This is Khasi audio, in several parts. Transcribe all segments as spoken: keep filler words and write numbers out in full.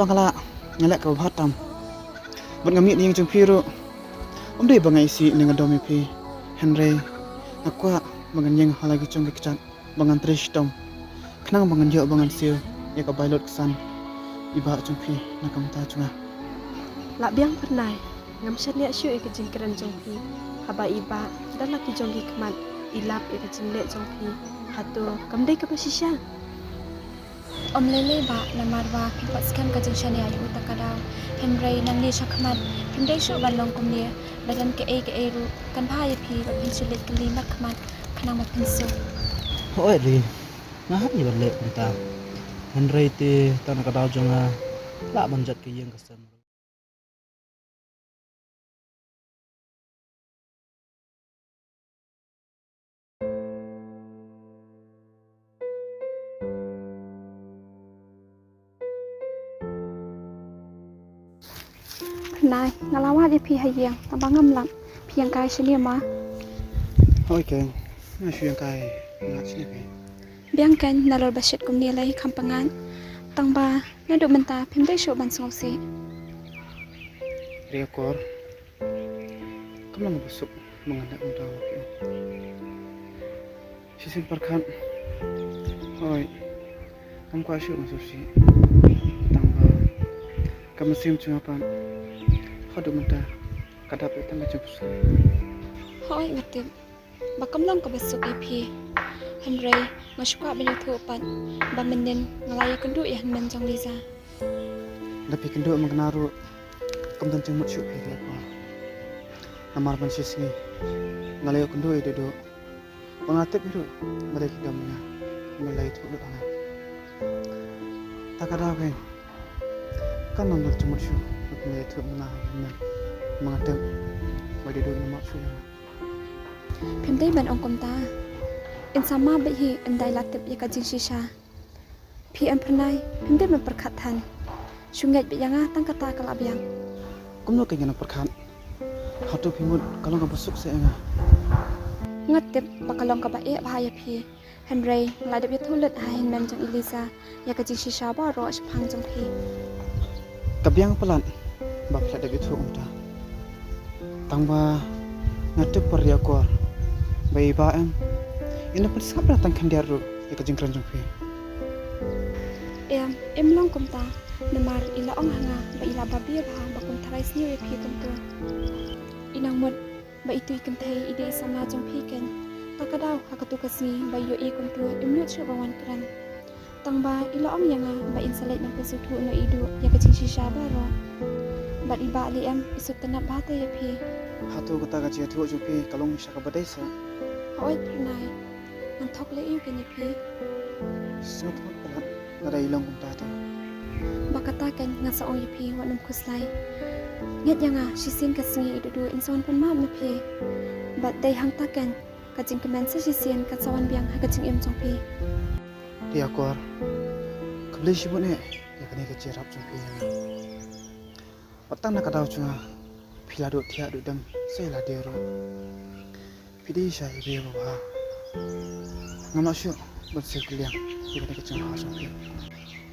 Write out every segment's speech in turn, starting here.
Nga lah, nga leh kaba bha tam. Bad nga mih na ïing jong phi ruh. Ym dei ba nga isih ne nga dom ïa phi. Hynrei nga kwah ba ngan ïeng ha la ki jong ki kjat ba ngan trei shitom, khnang ba ngan ïoh ba ngan siew ïa ka bai lut ka san i bah jong phi na ka bynta jong nga. Lah biang Phyrnai, ngam shaniah shuh ïa ka jingkren jong phi. Haba i bah da la ki jong ki khmat i lap ïa ka jingleh jong phi, hato kam dei kaba shisha? Ym lei lei bah, namar ba phim pat skhem ka jingshaniah ïa uta ka daw. Hynrei nangne shakhmat phim dei shuh ban long kumne. Lada don kaei kaei ruh kan bha ïa phi ba phin shu leit kylli markhmat khnang ba phin suk. Hooid ri, nga hap ïa ban leh kumta. Hynrei te tang na ka daw jong nga lah ban jot ka ïing ka sem. Phyrnai, nga la wad ïa phi ha ïing, tang ba ngam lap. Phi ïeng kai shane ma? Hooid keiñ, nga shu ïeng kai, nga shane phi. Biang keiñ, nalor ba shit kumne lei kham pyngngad. Tang ba naduh mynta phim dei shuh ban sngewsih. Ri Akor, kam long ba suk ba ngan leh kumta ma phi. Shisien pyrkhat, hooid, ngam kwah shuh ban sngewsih. Tang ba ka mynsiem jong nga pat haduh mynta ka dap ïa tang ka jingpyrshah. Hooid nga tip ba kam long kaba suk ïa phi. Hynrei nga shu kwah ban ïathuh pat ba mynnin nga la ïakynduh ïa hynmen jong Liza. Da phi kynduh mynta ruh kam don jingmut shuh phi, Ri Akor. Namar ban shisngi nga la ïakynduh ïa i Duhduh. Ba nga tip hi ruh ba dei ki dom ïa nga, nga la ïathuh lut ha nga. Ta ka daw keiñ kan ym don jingmut shuh ba phin ïathuh mynta ha hynmen. Ma nga tip ba i Duhduh ïa map shuh ïa nga. Phim dei ban ong kumta. Insan map beit hi ynda i la tip ïa ka jingshisha. Phi em Phyrnai, phim dei ban pyrkhat than. Shu ngeit beit ïa nga, tang kata ka la biang. Kumno keiñ ngan pyrkhat? Hato phi mut ka long kaba suk seh ïa nga? Nga tip ba ka long kaba eh bha ïa phi. Hynrei nga la dep ïathuh lut ha hynmen jong i Liza ïa ka jingshisha baroh shaphang jong phi. Ka biang palat ba phi la dep ïathuh kumta. Tang ba nga tip, Ri Akor, ba i Bah em, in da pynsngap da tang khyndiat ruh ïa ka jingkren jong phi. Em, im long kumta, namar i la ong ha nga ba i la babe bha ba kum tharai sniew ïa phi kumto. I nang mut ba itu i kynthei i dei i samla jong phi keiñ. Ta ka daw ha katu ka sngi ba i ïohi kumto, im nud shuh ban wan kren. Tang ba i la ong ïa nga ba in sa leit ban pynsngewthuh noh i Duh ïa ka jingshisha baroh. Bad i Bah lei em, i sngewtynnat bha te ïa phi. Hato kata ka jingïathuh jong phi ka long sha kaba dei seh? Hooid Phyrnai, ngan thok leh ïa u keiñ ïa phi. Sngewtynnat palat lada i long kumta te. Ba kata keiñ nga sa ong ïa phi, wat nym khuslai. Ngeit ïa nga, shisien ka sngi i Duhduh in sa wan pan map na phi. Bad dei hangta keiñ ka jingkmen sa shisien kan sa wan biang ha ka jingim jong phi. Ri Akor, khublei shibun eh ïa kane ka jingïarap jong phi ïa nga. Wat tang na ka daw jong nga phi la duh thiah duh dem sa ïa lade ruh. Phi dei shisha i briew ba bha. Ngam lah shuh ban siew kylliang ïa kane ka jingbha jong phi.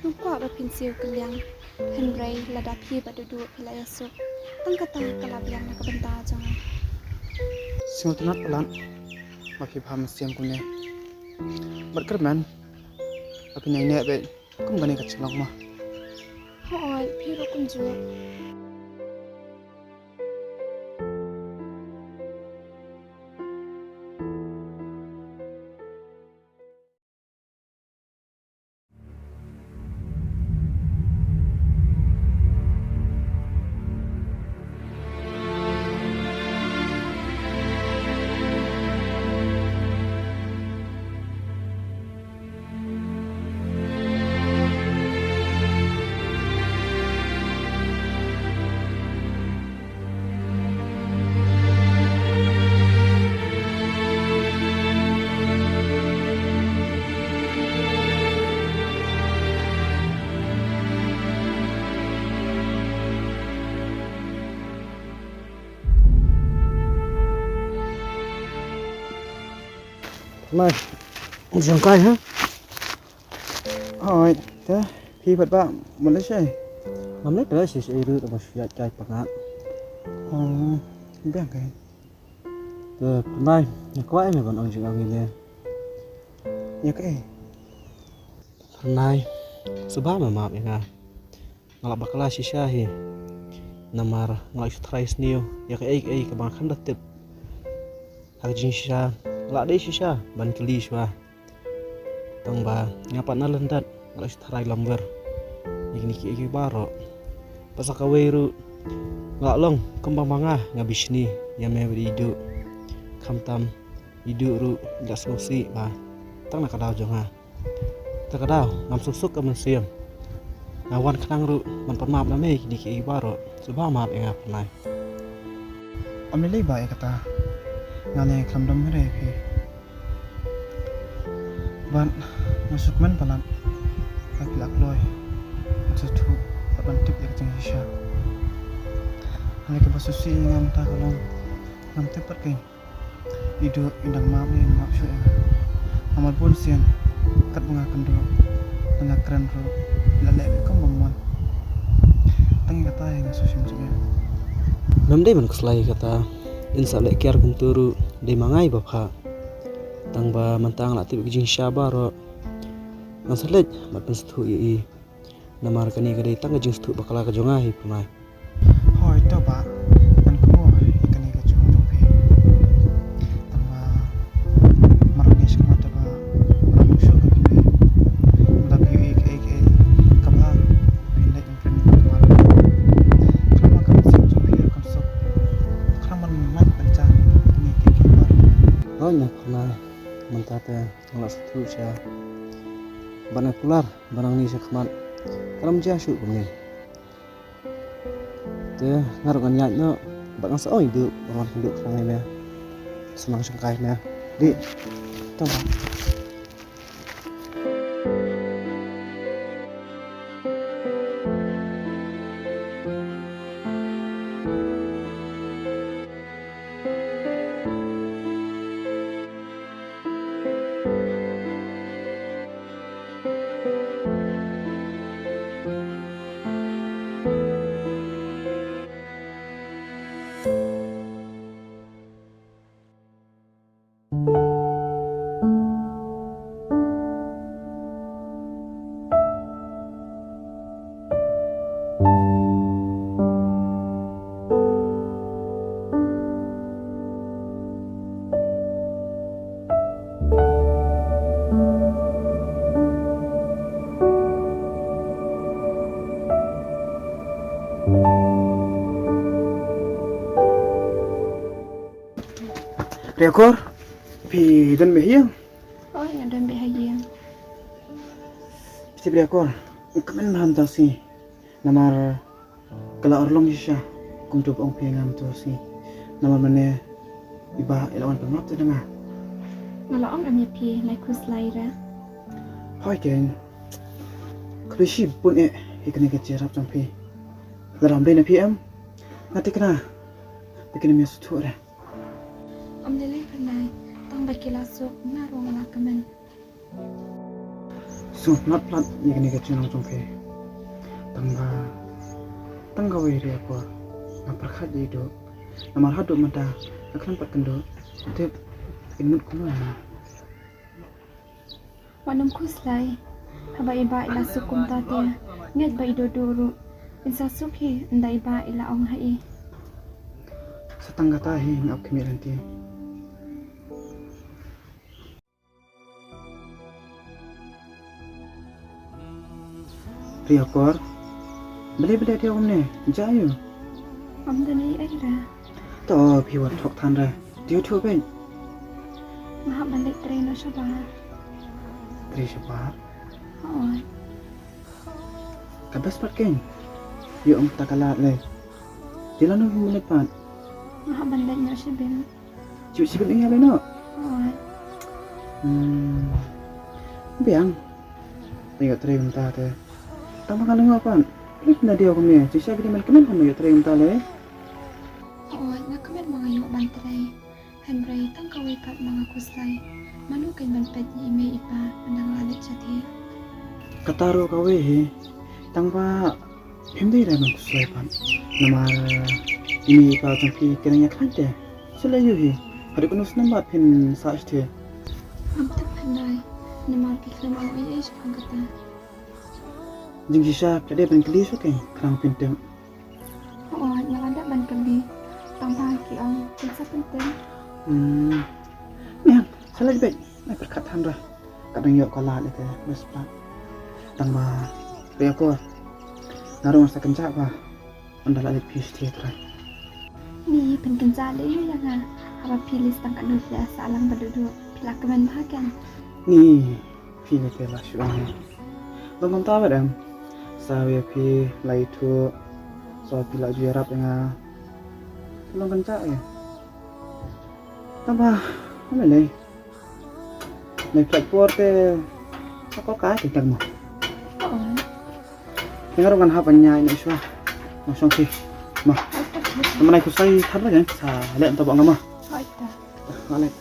Ngam kwah ba phin siew kylliang, hynrei lada phi bad Duhduh phi la ïasuk, tang kata ka la biang na ka bynta jong nga. Sngewtynnat palat ba phi bha mynsiem kumne. Bad kyrmen ba phin ïaineh beit kum kane ka jinglong ma. Hooid, phi ruh kumjuh. Mai, jong kai ha? Hooid, te phi bad Bah mut lashai? Ngam leh trai shisha ruh, ba shu ïaid kai pangak. Hmm, biang kai. Te pynai, nga kwah ïa me ban ong jingong ïa me. Ïa kaei? Pynai, sngewbha me map ïa nga. Nga la bakla shisha hi. Namar nga la shu tharai sniew ïa kaei kaei kaba nga khlem da tip. Ha ka jingshisha, nga la dei shisha ban kylli shuwa. Tang ba nga pat na lyndet nga la shu tharai lamwir ïa kine kiei kiei baroh. Bad sa kawei ruh, nga la long kumba ma nga nga bishni ïa me bad i Duh. Khamtam i Duh ruh i la sngewsih ba tang na ka daw jong nga. Te ka daw ngam suk suk ka mynsiem. Nga wan khnang ruh ban pan map na me ïa kine kiei baroh. Sngewbha map ïa nga, Pynai. Ym lei lei ba ïa kata. Nga ne khlem dom hynrei phi. Bad nga sngewkmen palat ba phi la kloi ban sngewthuh bad ban tip ïa ka jingshisha. Hynrei kaba sngewsih ïa nga mynta ka long ngam tip pat keiñ i Duh i dang map ne i map shuh ïa nga. Namar bun sien katba nga kynduh lane nga kren ruh i la leh beit kum bym mon. Tang ïa kata ïa nga sngewsih jingeh. Mem dei ban khuslai ïa kata. Yn sa leh kiar kumta ruh dei ma nga i ba phah. Tang ba mynta nga la tip ïa ka jingshisha baroh. Ngan sa leit bad pynsngewthuh ïa i. Namar kane ka dei tang ka jingsngewthuh bakla ka jong nga hi, Pynai. Hooid to bah, ngan kynmaw ïa kane ka jingong jong phi. Tang ba mar ne shakhmat te bah ngan ym shuh ban kynmaw. Lada phi ïohi kaei kaei kaba phin leit ban kren ïa ka, khnang ba ka mynsiem jong phi kan suk, khnang ban map ban jan ïa kine kiei kiei baroh. Hooid na Pynai, mynta te nga la sngewthuh sha. Bad nga kular ba nangne shakhmat kan ym jia shuh kumne. Te nga ruh ngan ïaid noh bad ngan sa ong ïa i Duh ban wan kynduh khnang ïa me. Sa nang shongkai me. Dih. To bah. Rhiakor, phi don beit ha ïing? Hooid, nga don beit ha ïing. Phi tip Rhiakor, nga kmen bha mynta ka sngi. Namar ka la urlong shisha kumta ba ong phi ïa nga mynta ka sngi. Namar mynne i Bah i la wan pan map te na nga. Nga la ong em ïa phi, lai khuslai re. Hooid keiñ. Khublei shibun eh ïa kane ka jingïarap jong phi. Lada ym dei na phi em, nga thikna ba kin ym ïasngewthuh re. Ym lei lei Pynai, tang ba ki la suk nga ruh nga la kmen. Sngewtynnat palat ïa kane ka jinglong jong phi. Tang ba tang kawei Rhiakor, nga pyrkhat ïa i Duh. Namar haduh mynta nga khlem pat kynduh tip in mut kumno ïa nga. Wat nym khuslai. Haba i Bah i la suk kumta te, ngeit ba i Duh Duh ruh in sa suk hi ynda i Bah i la ong ha i. Sa tang kata hi, nga ap khmih lynti. Rhiakor, balei balei te kumne, jia aiu? Ym don ei ei re. To phi wat thok than re. Te ïathuh beit. Nga hap ban leit trei noh shabar. Trei shabar? Hooid. Ka best pat keiñ. Ïoh ym ta ka lad lei. Te lano phin leit pat? Nga hap ban leit noh shibit. Shu shu ïa lei noh. Hooid. Hmm. Biang. Te ïoh trei kumta te. Tang ba nga lyngngoh pat. Leit na diaw kumne. Shisha ki dei ban kmen kumne ïoh trei kumta lei. Hooid, nga kmen ba nga ïoh ban trei. Hynrei tang kawei pat ba nga khuslai. Mano kein ban peit ïa i mei i pa ynda nga la leit shati? Kata ruh kawei hi. Tang ba Phim dei re ban khuslai pat. Namar i mei i pa jong phi ki nang ïakhlaiñ te. Shu leh ïa hi. Haduh katno snem pat phin sah shatei? Ngam tip hynrei. Namar ki khlem ong ei ei shaphang kata. Jingshisha phi la dep ban kylli shuh kein khnang phin tip. Hooid, nga la dep ban kylli. Tang ba ki ong phin sa pyntip. Hmm. Niang, sa leit beit. Nai pyrkhat than ra. Ka dang ïoh ka lad ïa ka best part. Tang ba phi akor. Nga ruh nga sa kynjah ba ynda la leit phi shatei Trai. Ni phin kynjah lei lei ïa nga. Haba phi list tang katno phi la sah lang ba duh duh phi la kmen bha kein. Ni phi lei phi la shu ong. Long kumta bad em. Sa ïa phi la ithuh. Sa phi la ju ïarap ïa nga. Long kynjah ïa. Tang ba ym lei. Lei phi la por te. Sa ko ka te tang mo. Te nga ruh ngan hap ban ïaid noh shuwa. Mo shong phi. Mo. Te mynta khuslai than ba jan sa leh tang ba nga mo. Hooid ta. Hooid.